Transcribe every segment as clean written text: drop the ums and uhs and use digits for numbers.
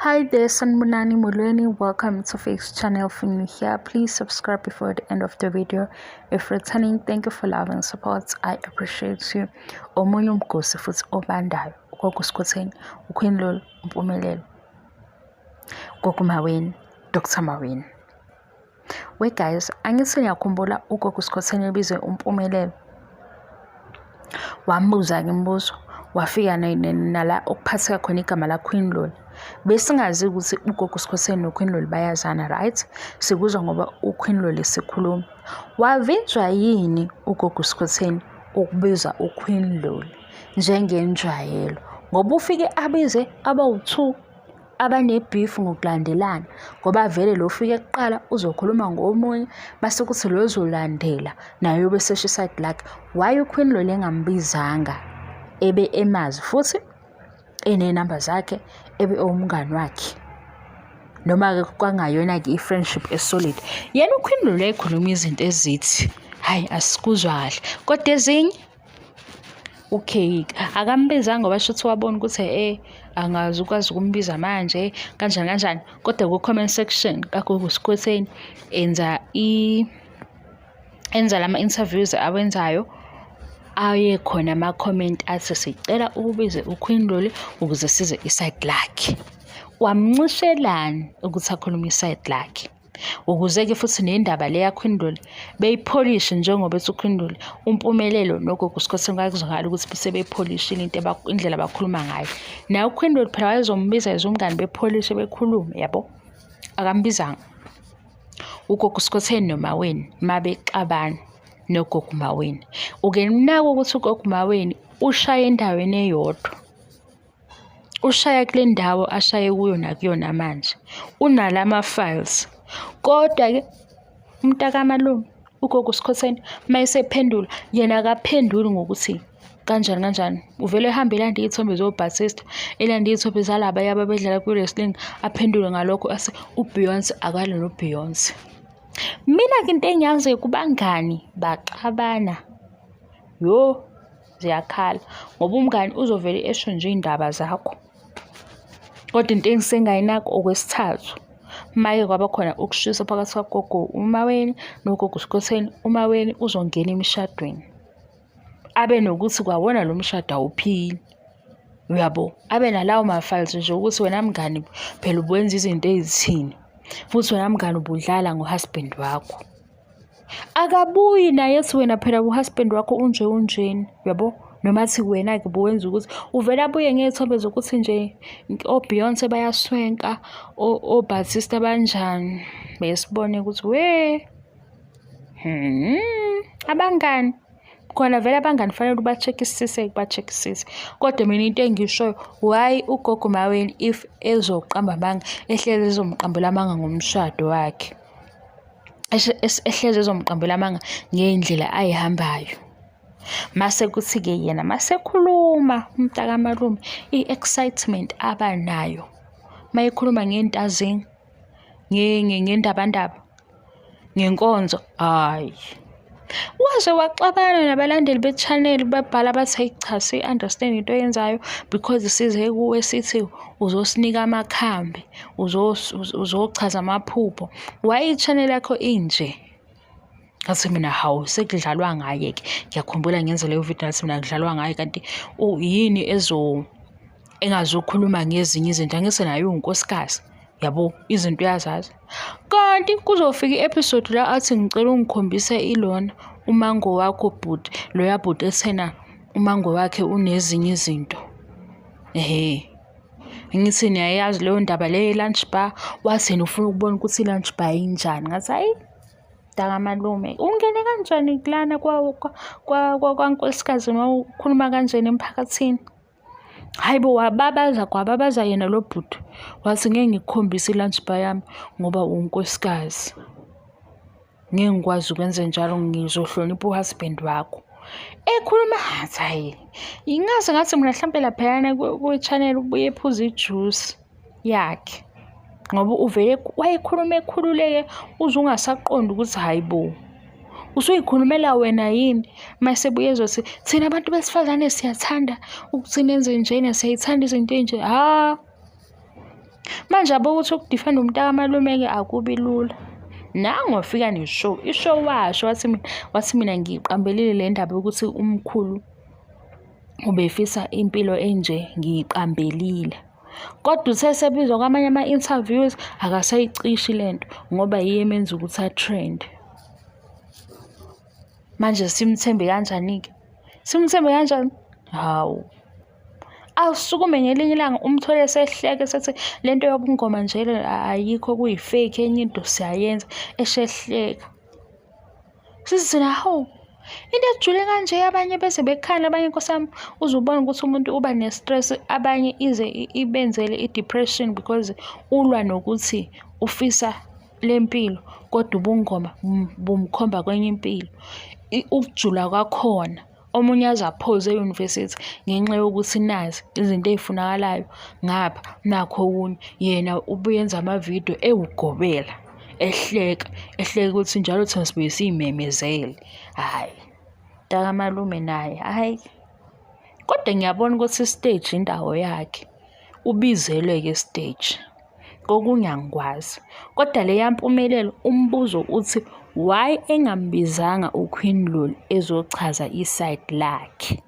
Hi there, Sanibonani Molweni. Welcome to Faith's channel. If you're new here, please subscribe before the end of the video. If returning, thank you for love and support. I appreciate you. Omunye umgosi futhi obandayo, uGogo Skhotheni, uQueen Lolo, uMpumelelo, Gogo Maweni, Dr. Maweni. We guys, angithi niyakhumbula uGogo Skhotheni ebizwe uMpumelelo. Wambuza-ke imibuzo, wafika nala okuphatheka khona igama la-Queen Loli. Besingazi ukuthi uGogo Skhotheni no-Queen Loli bayazana, right? Sikuzwa ngoba uQueen Loli sikhuluma. Wavinjwa yini uGogo Skhotheni ukubiza uQueen Loli njengenjwayelo? Ngoba ufike abize abawu-two abane-beef ngokulandelana ngoba vele lo ufike kuqala uzokhuluma ngomunye base kuthi lo ozolandela naye uyobe esesho isayidi lakhe. Why uQueen Loli engambizanga ebe emazi futhi eney'namba zakhe ebe ewumngani wakhe? Noma-ke kwangayona-ke i-friendship e-solid. Yena uQueen Loli wayekhuluma izinto ezithi hhayi asikuzwa kahle kodwa ezinye okay akambizanga ngoba shuthi wabona ukuthi angazi ukwazi ukumbiza manje kanjani kanjani kodwa ku-comment section kaGogo Skhotheni enza enza lama-interviews awenzayo aye khona ama-comment athi sicela ukubize uQueen Loli ukuze size isayidi lakhe. Wamncishelani ukuthi akhulume isayidi lakhe? Ukuze-ke futhi nendaba le yaQueen Loli beyipholishe njengoba ethi uQueen Loli uMpumelelo noGogo Skhotheni kwakuzwakala ukuthi sebeyipholishile into indlela abakhuluma ngayo. Naye uQueen Loli phela wayezombiza as umngani bepholishe bekhulume yabo. Akambizanga. UGogo Skhotheni noMaweni mabexabana noGogo Maweni. Uke ninake ukuthi uGogo Maweni ushaya endaweni eyodwa. Ushaya kule ndawo ashaye kuyo nakuyona manje. Unalama files. Kodwa-ke umntakamalume uGogo Skhotheni mayesephendula yena akaphenduli ngokuthi kanjani kanjani. Uvele ehambe elande iy'thombe zoBatista, elande iy'thombe zalabaya ababedlala kwi-wrestling, aphendule ngalokho ase uBeyonce akalwe noBeyonce. Mina-ke into engiyaziyo kubangani baxabana. Yo, ziyakhala ngoba umngani uzovele esho nje iy'ndaba zakho. Kodwa into engisengayinaki okwesithathu, make kwaba khona ukushisa phakathi kwagogo uMaweni nogogo Skhotheni, uMaweni uzongena emshadweni. Abe nokuthi kwawona lo mshado awuphili. Uyabo? Abe nalawo ma-files nje ukuthi wena mngani phela ubuwenza izinto ey'thini. Futhi wena mngani ubudlala ngo-husband wakho. Akabuyi naye ethi wena phela u-husband wakho unje unjena, uyabo? Noma athi wena-ke ubuwenza ukuthi uvele abuye ngey'thombe zokuthi nje o-Beyonce bayaswenka, o-Batista banjani. Besibone ukuthi we abangani. Khona vele abangani fanele uba-check-isise uba-check-isise. Kodwa mina into engiyishoyo, why uGogo Maweni if ezoqamba amanga ehlezi ezomqambela amanga ngomshado wakhe? Ehlezi ezomqambela amanga ngey'ndlela ayihambayo. Mase kuthi-ke yena masekhuluma umntakamalume i-excitement abanayo mayekhuluma ngey'ntazinga, ngendabandaba, ngenkonzo, hhayi. Waze waxabana nabalandeli be-channel babhala bathi hhayi cha siyi-understand into oyenzayo because size kuwe sithi uzosinika amakhambi, uzochaza amaphupho. Why i-channel yakho inje? Ngathi mina hawu sekudlalwa ngaye-ke. Ngiyakhumbula ngenza leyo video ngathi mina kudlalwa ngaye kanti yini engazukhuluma ngezinye izinto angithi naye uwunkosikazi. Yabo izinto uyazazi. Kanti kuzofika i-episode la athi ngicela ungikhombise ilona umango wakho bhuti, loya bhuti ethena umango wakhe unezinye izinto. Ehhe. Ngithi niyayazi leyo ndaba le ye-lunch bar, wathi yena ufuna ukubona ukuthi i-lunch bar injani. Ngathi hhayi mntakamalume, ungene kanjani kulana kwankosikazi uma ukhuluma kanjena emphakathini? Hhayi bo, wababaza kwababaza yena lo bhuti, wathi ngeke ngikukhombise i-lunch bar yami ngoba uwunkosikazi. Ngeke ngikwazi ukwenze njalo ngizohlonipha u-husband wakho. Ekhuluma ngathi hhayi, ngingaze ngathi mina hlampe laphayana kwi-channel ubuye ephuza ijusi yakhe. Ngoba uvele wayekhuluma ekhululeke uze ungasaqondi ukuthi hhayi bo, usuyikhulumela wena yini? Mase ebuye ezothi thina abantu besifazane siyathanda ukuthi nenze njena, siyayithanda izinto ey'nje. Ha! Manje yabo ukuthi ukudifenda umntakamalume-ke akubi lula. Nangu wafika ne-show, i-show washo wathi mina, wathi mina ngiyiqambelile le ndaba yokuthi umkhulu ubefisa impilo enje ngiyiqambelile. Kodwa uthe sebizwa kwamanye ama-interviews akasayicishi le nto ngoba yiyo emenza ukuthi a-trend. Manje simthembe kanjani-ke? Simthembe kanjani? Hawu. Awusukume ngelinye ilanga umthole esehleka esethi le nto yobungoma nje ayikho kuyi-fake enye into siyayenza eshehleka. Sithi thina hawu into ejule kanje abanye bese bekhala abanye nkosi yami uze ubone ukuthi umuntu uba ne-stress abanye ize ibenzele i-depression because ulwa nokuthi ufisa le mpilo kodwa ubungoma bumkhomba kwenye impilo. Ukujula kwakhona omunye aze aphuze e-university ngenxa yokuthi nazi izinto ey'funakalayo ngapha nakho okunye. Yena ubuyenza amavidiyo ewugobela ehleka, ehleka ukuthi njalo thina sibuye siy'memezele. Hhayi, mntakamalume naye hhayi. Kodwa ngiyabona ukuthi isiteji indawo yakhe, ubizelwe-ke esiteji. Kokunye angikwazi. Kodwa leya mpumelelo umbuzo uthi why engambizanga uQueen Lulu ezochaza i-side lakhe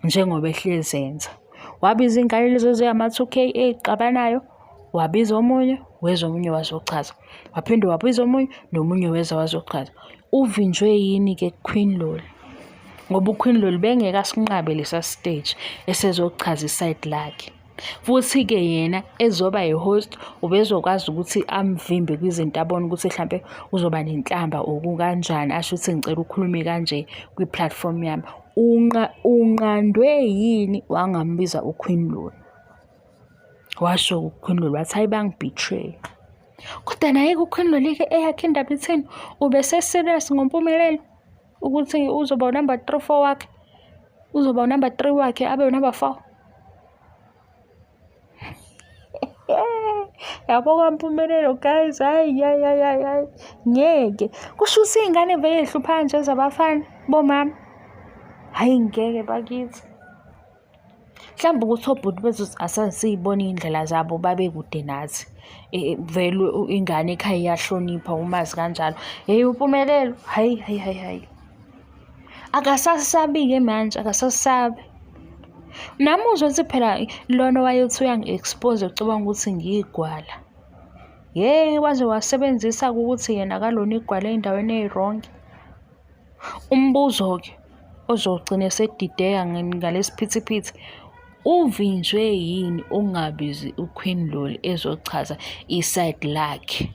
njengoba ehlezi enza. Wabiza iy'ngane lezi ezingama-two K ey'xabanayo, wabiza omunye, weza omunye wazochaza. Waphinde wabiza omunye, nomunye weza wazochaza. Uvinjwe yini-ke Queen Lulu? Ngoba uQueen Lulu bengeke asinqabe lesa stage esezochaza i-side lakhe. Futhi-ke yena ezoba yi-host ubezokwazi ukuthi amvimbe kwizinto abone ukuthi hlampe uzoba nenhlamba okukanjani asho ukuthi ngicela ukhulume kanje kwi-platform yami. Unqandwe yini wangambiza uQueen Lulu? Washo uQueen Lulu wathi hayi bangi-betray. Kodwa naye-ke uQueen Lulu-ke eyakhe indaba ithini? Ubese-serious ngompumelelo ukuthi uzoba unumber 3 4 wakhe. Uzoba unumber 3 wakhe abe unumber 4. Yabo kwaMpumelelo guys, hayi hayi hayi hayi hayi. Ngeke. Kusho ukuthi iy'ngane vele y'hlupha nje ezabafana bomama. Hhayi ngeke bakithi. Mhlawumbe ukuthi obhuti bethu asasiyibona iy'ndlela zabo babe kude nathi. Vele ingane ekhaya iyahlonipha umazi kanjalo. Hheyi uMpumelelo, hhayi hhayi hhayi hhayi. Akasasabi-ke manje, akasasabi. Nami uzwe ukuthi phela lona owayethi uyangi-expose ucabanga ukuthi ngiyigwala. Yeyi waze wasebenzisa-ke ukuthi yena akalona igwala ey'ndaweni ey'wrong. Umbuzo-ke ozogcina esedideka ngalesiphithiphithi, uvinjwe yini ukungabizi uQueen Loli ezochaza i-side lakhe?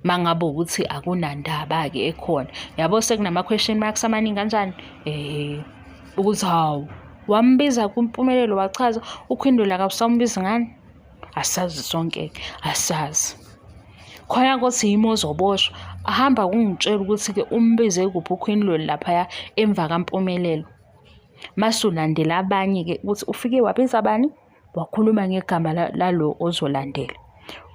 Mangabe ukuthi akunandaba-ke ekhona. Yabo sekunama-question marks amaningi kanjani? Ukuthi hawu, wambiza kuMpumelelo wachaza, uQueen Loli akawusambizi ngani? Asazi sonke-ke, asazi. Khona kothi yimi ozoboshwa, ahamba kungitshela ukuthi-ke umbize kuphi uQueen Loli laphaya emva kaMpumelelo. Mase ulandela abanye-ke ukuthi ufike wabiza bani, wakhuluma ngegama lalo ozolandela.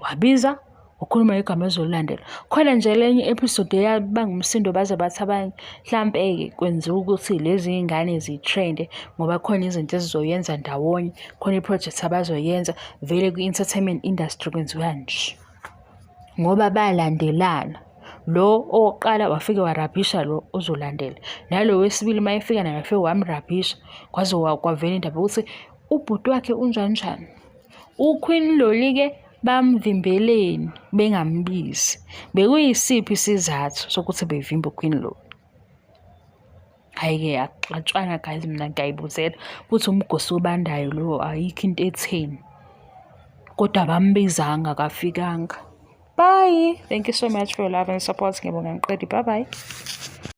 Wabiza, wakhuluma ngegama ezolandela. Khona nje lenye i-episode eyabanga umsindo baze bathi abanye hlampe-ke kwenziwa ukuthi lezi iy'ngane zi-trend-e ngoba khona izinto ezizoyenza ndawonye, khona i-project abazoyenza vele kwi-entertainment industry kwenziwa nje. Ngoba bayalandelana. Lo owokuqala wafike warabhisha lo ozolandela, nalo wesibili uma efika naye wafike wamrabhisha kwaze kwavela indaba yokuthi ubhuti wakhe unjani njani. UQueen Loli-ke bamvimbeleni bengambizi? Bekuyisiphi isizathu sokuthi bevimbe uQueen Loli? Hhayi-ke akuxatshwana guys mina ngiyayibuzela futhi umgosi obandayo lowo ayikho into etheni. Kodwa abambizanga akafikanga. Bye. Thank you so much for your love and support. Ngiyabonga ngiqedi. Bye bye.